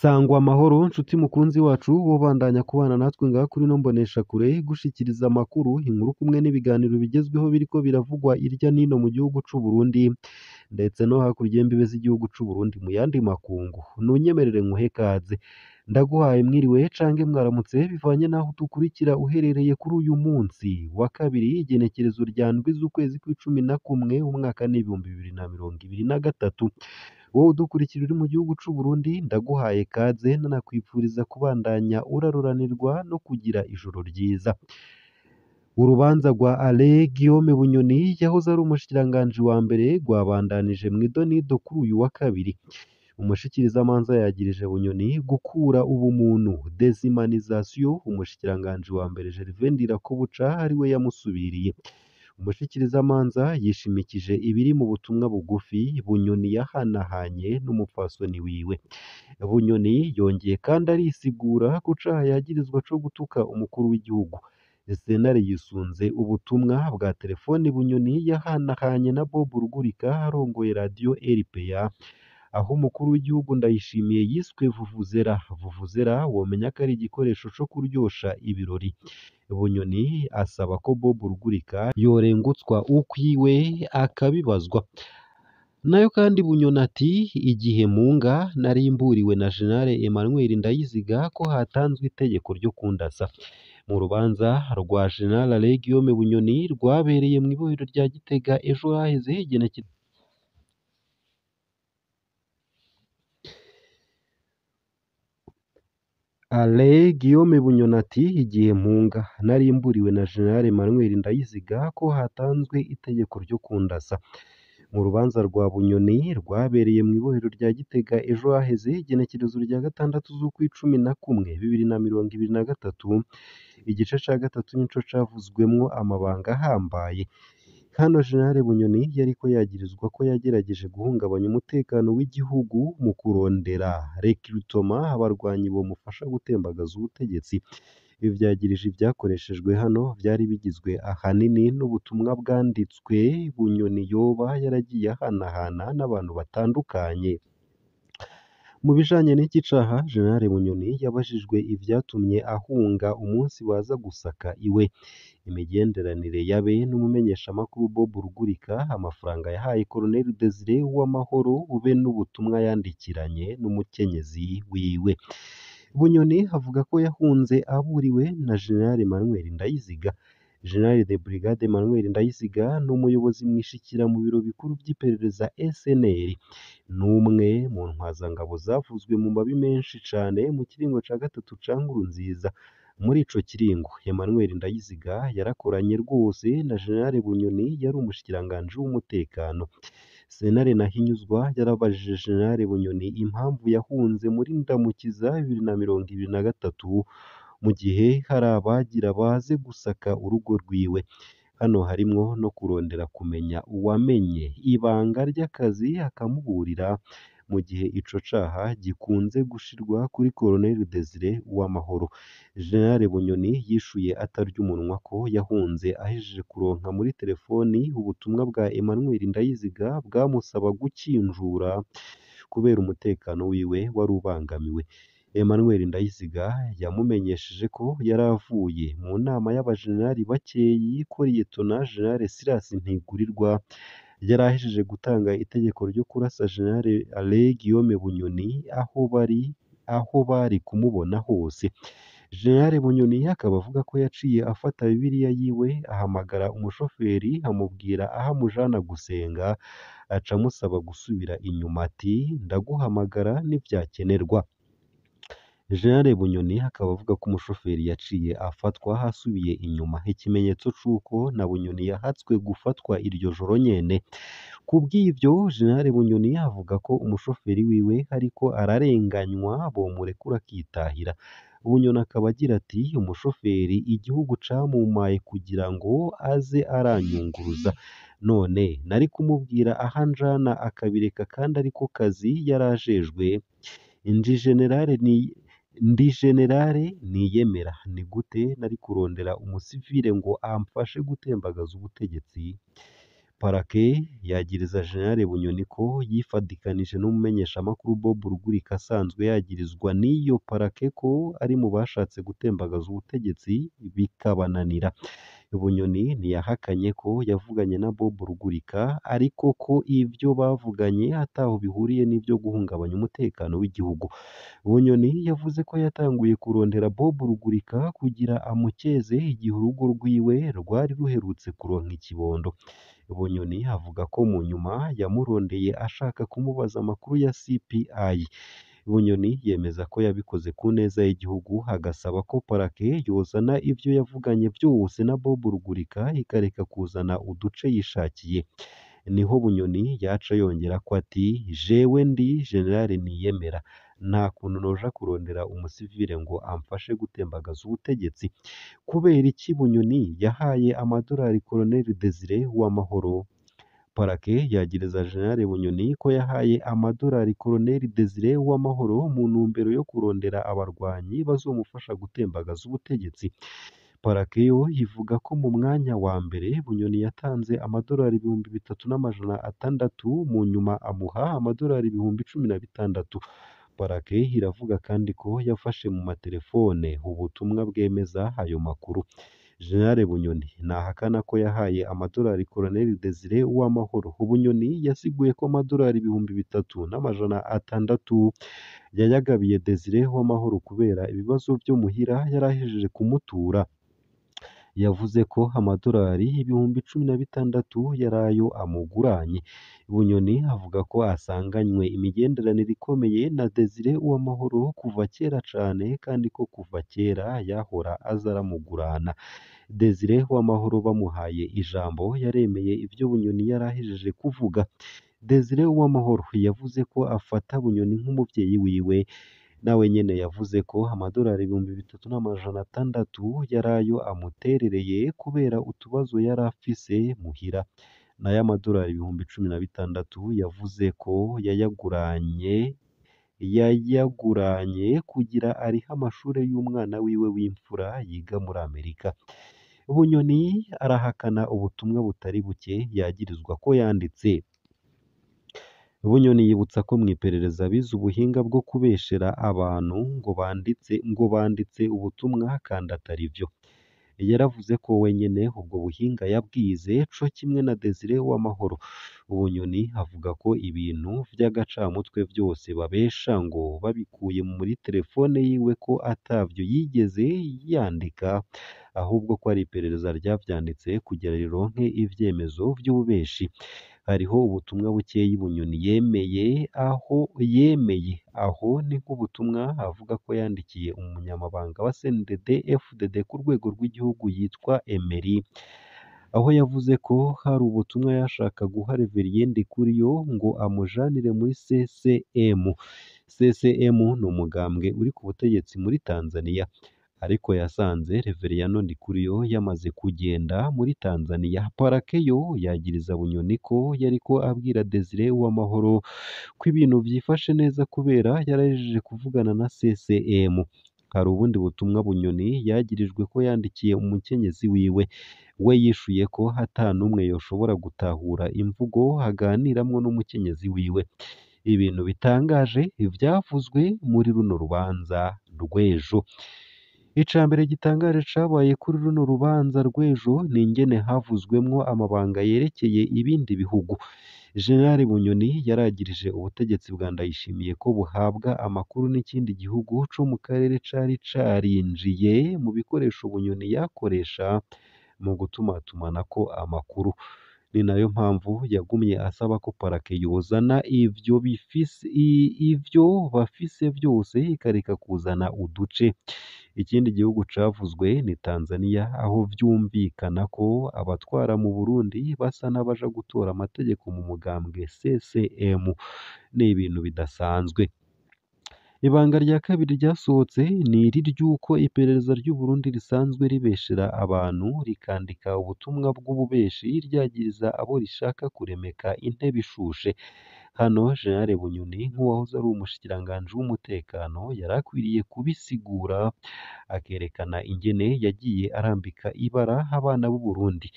Sangwa amahoro nshuti mukunzi wacu wobandanya kubana natwe ngaha kuri ino mboneshakure igushikiriza amakuru, inkuru kumwe n'ibiganiro bigezweho biriko biravugwa irya nino mu gihugu c'u Burundi ndetse no hakurya y'imbibe z'igihugu c'u Burundi mu yandi makungu. Nunyemerere nkuhe kaze, ndaguhaye mwiriwe canke mwaramutse bivanye n'aho udukurikira uherereye kuri uyu munsi wa kabiri igenekerezo rya ndwi z'ukwezi kw'icumi na kumwe umwaka n'2023. Wowe udukurikira uri mu gihugu c'u Burundi ndaguhaye kaze nanakwipfuriza kubandanya uraruranirwa no kugira ijoro ryiza. Urubanza rwa Alain Guillaume Bunyoni yahoze ari umushikiranganji wa mbere rwabandanije mw'idonido kuri uyu wa kabiri. Umushikirizamanza yagirije Bunyoni gukura ubumuntu (déshumanisation) umushikiranganji wa mbere Gervais Ndirakobuca ariwe yamusubiriye. Umushikirizamanza yishimikije ibiri mu butumwa bugufi Bunyoni yahanahanye n'umupfasoni wiwe. Bunyoni yongeye kandi arisigura ku caha yagirizwa co gutuka umukuru w'igihugu. Sentare yisunze ubutumwa bwa telefoni Bunyoni yahanahanye na Bob Rugurika arongoye radiyo RPA, aho umukuru w'igihugu Ndayishimiye yiswe Vuvuzela. Vuvuzela womenya ko ari igikoresho co kuryosha ibirori. Bunyoni asaba ko Bob Rugurika yorengutswa ukwiwe akabibazwa. Nayo kandi Bunyoni ati igihe mpunga nari mburiwe na General Emmanuel Ndayiziga ko hatanzwe itegeko ryo kundasa. Mu rubanza rwa General Alain Guillaume Bunyoni rwabereye mw'ibohero rya Gitega ejo haheze igenekerezo Alain Guillaume Bunyoni ati igihe mpunga nari mburiwe na General Emmanuel Ndayiziga ko hatanzwe itegeko ryo kundasa. Mu rubanza rwa Bunyoni rwabereye mw'ibohero rya Gitega ejo haheze igenekerezo rya gatandatu z'ukwicumi na kumwe 2023, igice ca gatatu nico cavuzwemwo amabanga ahambaye. Hano General Bunyoni yariko yagirizwa ko yagerageje guhungabanya umutekano w'igihugu mu kurondera recrutement abarwanyi bomufasha gutembagaza ubutegetsi. Ibi vyagirije ivyakoreshejwe hano vyari bigizwe ahanini n'ubutumwa bwanditswe Bunyoni yoba yaragiye ahanahana n'abantu batandukanye. Mu bijanye n'iki caha, General Bunyoni yabajijwe ivyatumye ahunga umunsi baza gusaka iwe, imigenderanire yabe n'umumenyeshamakuru Bob Rugurika, amafaranga yahaye Colonel Desire Uwamahoro be n'ubutumwa yandikiranye n'umukenyezi wiwe. Bunyoni avuga ko yahunze aburiwe na General Emmanuel Ndayiziga. General de Brigade Emmanuel Ndayiziga ni umuyobozi mwishikira mu biro bikuru vy'iperereza SNL. Ni umwe mu ntwazangabo zavuzwe mu mabi menshi cane mu kiringo ca gatatu ca Nkurunziza. Muri ico kiringo, Emmanuel Ndayiziga yarakoranye rwose na General Bunyoni yari umushikiranganji w'umutekano. Sentare Ntahinyuzwa yarabajije General Bunyoni impamvu yahunze muri Ndamukiza 2023 mu gihe hari abagira baze gusaka urugo rwiwe. Hano harimwo no kurondera kumenya uwamenye ibanga ry'akazi akamuburira, mu gihe ico caha gikunze gushirwa kuri Colonel Desire Uwamahoro. General Bunyoni yishuye atarya umunwa ko yahunze ahejeje kuronka muri telefoni ubutumwa bwa Emmanuel Ndayiziga bwamusaba gukinjura kubera umutekano wiwe wari ubangamiwe. Emmanuel Ndayiziga yamumenyesheje ko yari avuye mu nama y'abajenerali bakeyi ko Liyetona General Silas Ntigurirwa yari ahejeje gutanga itegeko ryo kurasa General Alain Guillaume Bunyoni aho bari kumubona hose. General Bunyoni akaba avuga ko yaciye afata Bibiliya yiwe ahamagara umushoferi amubwira aho amujana gusenga, aca amusaba gusubira inyuma ati ndaguhamagara nivyakenerwa. General Bunyoni akaba avuga ko umushoferi yaciye afatwa asubiye inyuma, ikimenyetso c'uko na Bunyoni yahatswe gufatwa iryo joro nyene. Kubw'ivyo General Bunyoni avuga ko umushoferi wiwe ariko ararenganywa bomurekura akitahira. Bunyoni akaba agira ati umushoferi igihugu camumpaye kugira ngo aze aranyunguruza, none nari kumubwira aho anjana akabireka kandi ariko kazi yari ajejwe. Ndi generale niyemera, ni gute nari kurondera umusivile ngo amfashe gutembagaza ubutegetsi? Parake yagiriza General Bunyoni ko yifadikanije n'umumenyeshamakuru Bob Rugurika asanzwe yagirizwa n'iyo parake ko ari mu bashatse gutembagaza ubutegetsi bikabananira. Bunyoni ntiyahakanye ko yavuganye na Bob Rugurika ariko ko ivyo bavuganye ataho bihuriye n'ivyo guhungabanya umutekano w'igihugu. Bunyoni yavuze ko yatanguye kurondera Bob Rugurika kugira amukeze igihe urugo rwiwe rwari ruherutse kuronka ikibondo. Bunyoni avuga ko mu nyuma yamurondeye ashaka kumubaza amakuru ya CPI. Bunyoni yemeza ko yabikoze ku neza y'igihugu, agasaba ko parake yozana ivyo yavuganye vyose na Bob Rugurika ikareka kuzana uduce yishakiye. Niho Bunyoni yaca yongerako ati: "Jewe ndi General Niyemera, nta kuntu noja kurondera umusivile ngo amfashe gutembagaza ubutegetsi." Kubera iki Bunyoni yahaye amadorari Colonel Desire Uwamahoro? Parake yagiriza General Bunyoni ko yahaye amadorari Colonel Desire Uwamahoro mu ntumbero yo kurondera abarwanyi bazomufasha gutembagaza ubutegetsi. Parake yo ivuga ko mu mwanya wa mbere Bunyoni yatanze amadorari 3600 mu nyuma amuha amadorari 16,000. Parake iravuga kandi ko yafashe mu matelefone ubutumwa bwemeza ayo makuru. General Bunyoni ntahakana ko yahaye amadorari Colonel Desire Uwamahoro. Bunyoni yasiguye ko amadorari 3600 yayagabiye Desire Uwamahoro kubera ibibazo vyo muhira yari ahejeje kumutura. Yavuze ko amadorari 16,000 yari ayo amuguranye. Bunyoni avuga ko asanganywe imigenderanire ikomeye na Desire Uwamahoro kuva kera cane kandi ko kuva kera yahora aza aramugurana. Desire Uwamahoro bamuhaye ijambo yaremeye ivyo Bunyoni yari ahejeje kuvuga. Desire Uwamahoro yavuze ko afata Bunyoni nk'umuvyeyi wiwe. Nawe nyene yavuze ko amadorari 3600 yari ayo amuterereye kubera utubazo yari afise muhira. Nayo amadorari 16,000 yavuze ko yayaguranye kugira arihe amashure y'umwana wiwe w'imfura yiga muri Amerika. Bunyoni arahakana ubutumwa butari buke yagirizwa ko yanditse. Bunyoni yibutsa ko mw'iperereza bize ubuhinga bwo kubeshera abantu ngo banditse ubutumwa kandi atari vyo. Yaravuze ko wenyene ubwo buhinga yabwize co kimwe na Desire Uwamahoro. Bunyoni avuga ko ibintu vy'agacamutwe vyose babesha ngo babikuye muri telefone yiwe ko atavyo yigeze yandika, ahubwo ko ari iperereza ryavyanditse kugira rironke ivyemezo vy'ububeshi. Hariho ubutumwa bukeyi Bunyoni yemeye aho ni nk'ubutumwa avuga ko yandikiye umunyamabanga wa CNDD-FDD ku rwego rw'igihugu yitwa Emery, aho yavuze ko hari ubutumwa yashaka guha Reverien Ndikuriyo ngo amujanire muri CCM. CCM ni umugambwe uri ku butegetsi muri Tanzania, ariko yasanze Reverien Ndikuriyo yamaze kugenda muri Tanzania. Parake yo yagiriza Bunyoni ko yariko abwira Desire Uwamahoro ko ibintu vyifashe neza kubera yarahejeje kuvugana na CCM. Hari ubundi butumwa Bunyoni yagirijwe ko yandikiye umukenyezi wiwe. We yishuye ko ata n'umwe yoshobora gutahura imvugo aganiramwo n'umukenyezi wiwe. Ibintu bitangaje vyavuzwe muri runo rubanza rw'ejo. Icambere gitangaje cabaye kuri runo rubanza rw'ejo ni ingene havuzwemwo amabanga yerekeye ibindi bihugu. General Bunyoni yaragirije ubutegetsi bwa Ndayishimiye ko buhabwa amakuru n'ikindi gihugu co mu karere cari carinjiye mu bikoresho Bunyoni yakoresha mu gutumatumanako amakuru. Ni nayo mpamvu yagumye asaba ko parake yozana ivyo bafise vyose ikareka kuzana uduce. Ikindi gihugu cavuzwe ni Tanzania, aho vyumvikana ko abatwara mu Burundi basa n'abaja gutora amategeko mu mugambwe CCM. Ni ibintu bidasanzwe. Ibanga rya kabiri ryasohotse ni iri ry'uko iperereza ry'u Burundi risanzwe ribeshera abantu rikandika ubutumwa bw'ububeshi ryagiriza abo rishaka kuremeka intebe ishushe. Hano General Bunyoni nk'uwahoze ari umushikiranganji w'umutekano yari akwiriye kubisigura akerekana ingene yagiye arambika ibara abana b'u Burundi.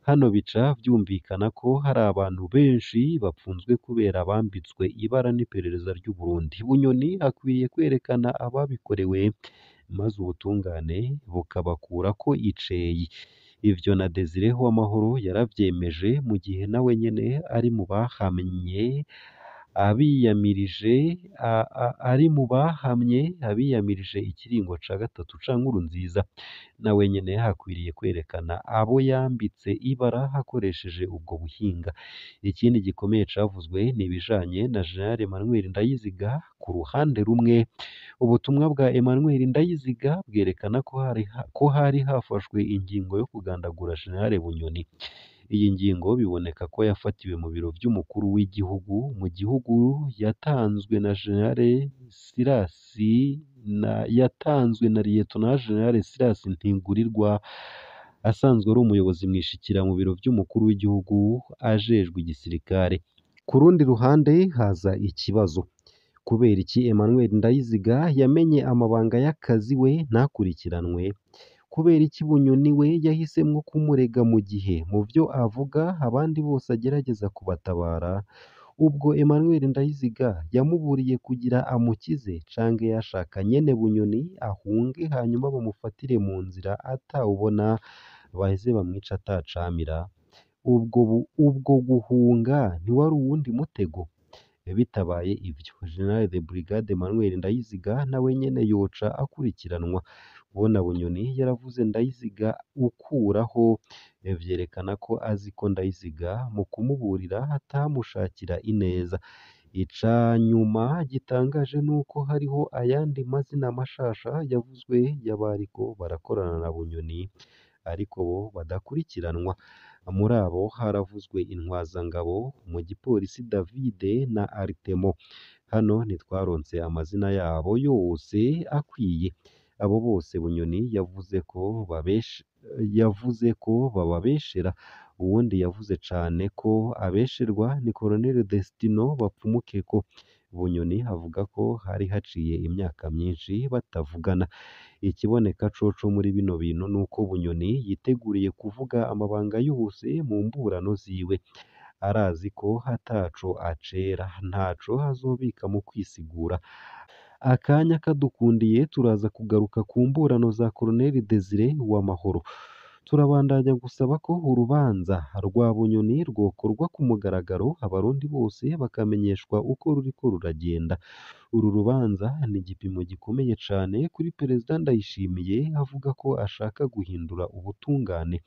Hano bica vyumvikana ko hari abantu benshi bapfunzwe kubera bambitswe ibara n'iperereza ry'u Burundi. Bunyoni akwiye kwerekana ababikorewe maze ubutungane bukabakurako iceyi. Ivyo na Desire Uwamahoro yaravyemeje mu gihe nawe nyene ari mu bahamye abiyamirije ari mu bahamye abiyamirije ikiringo ca gatatu ca Nkurunziza. Nawe nyene akwiriye kwerekana abo yambitse ibara akoresheje ubwo buhinga. Ikindi gikomeye cavuzwe ni ibijanye na General Emmanuel Ndayiziga. Ku ruhande rumwe, ubutumwa bwa Emmanuel Ndayiziga bwerekana ko hari hafashwe ingingo yo kugandagura General Bunyoni. Iyi ngingo biboneka ko yafatiwe mu biro vy'umukuru w'igihugu mu gihugu yatanzwe na General Sirasi na yatanzwe na Lieutenant General Silas Ntigurirwa asanzwe ari umuyobozi mwishikira mu biro vy'umukuru w'igihugu ajejwe igisirikare. Ku rundi ruhande haza ikibazo: kubera iki Emmanuel Ndayiziga yamenye amabanga y'akazi we ntakurikiranwe? Kubera iki Bunyoni we yahisemwo kumurega mu gihe mu vyo avuga abandi bose agerageza kubatabara? Ubwo Emmanuel Ndayiziga yamuburiye kugira amukize canke yashaka nyene Bunyoni ahunge hanyuma bamufatire mu nzira atawubona baheze bamwice atacamira? Ubwo guhunga ntiwari uwundi mutego? Bitabaye ivyo, General de Brigade Emmanuel Ndayiziga nawe nyene yoca akurikiranwa. Kubona Bunyoni yaravuze Ndayiziga ukuraho vyerekana ko azi ko Ndayiziga mu kumuburira atamushakira ineza. Ica nyuma gitangaje nuko hariho ayandi mazina mashasha yavuzwe y'abariko barakorana na Bunyoni ariko bo badakurikiranwa. Muri abo haravuzwe intwazangabo mu gipolisi Davide na Artemo. Hano ntitwaronse amazina yabo yose akwiye. Abo bose Bunyoni yavuze ko bababeshera. Uwundi yavuze cane ko abesherwa ni Colonel Destino Bapfumukeko. Bunyoni avuga ko hari haciye imyaka myinshi batavugana. Ikiboneka coco muri bino bintu nuko Bunyoni yiteguriye kuvuga amabanga yose mu mburano ziwe. Arazi ko ataco acera, ntaco azobika mu kwisigura. Akanya kadukundiye turaza kugaruka ku mburano za Colonel Desire Uwamahoro. Turabandanya gusaba ko urubanza rwa Bunyoni rwokorwa ku mugaragaro, abarundi bose bakamenyeshwa uko ruriko ruragenda. Uru rubanza ni igipimo gikomeye cane kuri Perezida Ndayishimiye avuga ko ashaka guhindura ubutungane.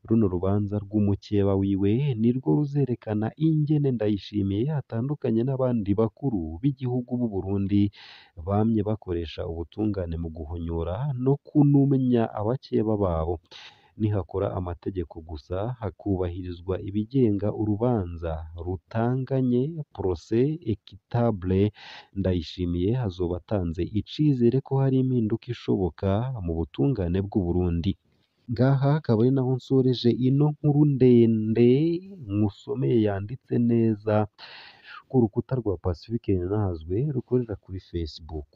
Runo rubanza rw'umukeba wiwe nirwo ruzerekana ingene Ndayishimiye atandukanye n'abandi bakuru b'igihugu b'u Burundi bamye bakoresha ubutungane mu guhonyora no kunumya abakeba babo. Nihakora amategeko gusa hakubahirizwa ibigenga urubanza rutanganye procès équitable, Ndayishimiye azoba atanze icizere ko hari impinduka ishoboka mu butungane bw'u Burundi. Ngaha akaba ari naho nsoreje ino nkuru ndende nkusomeye yanditse neza ku rukuta rwa Pacifique Ninahazwe rukorera kuri Facebook.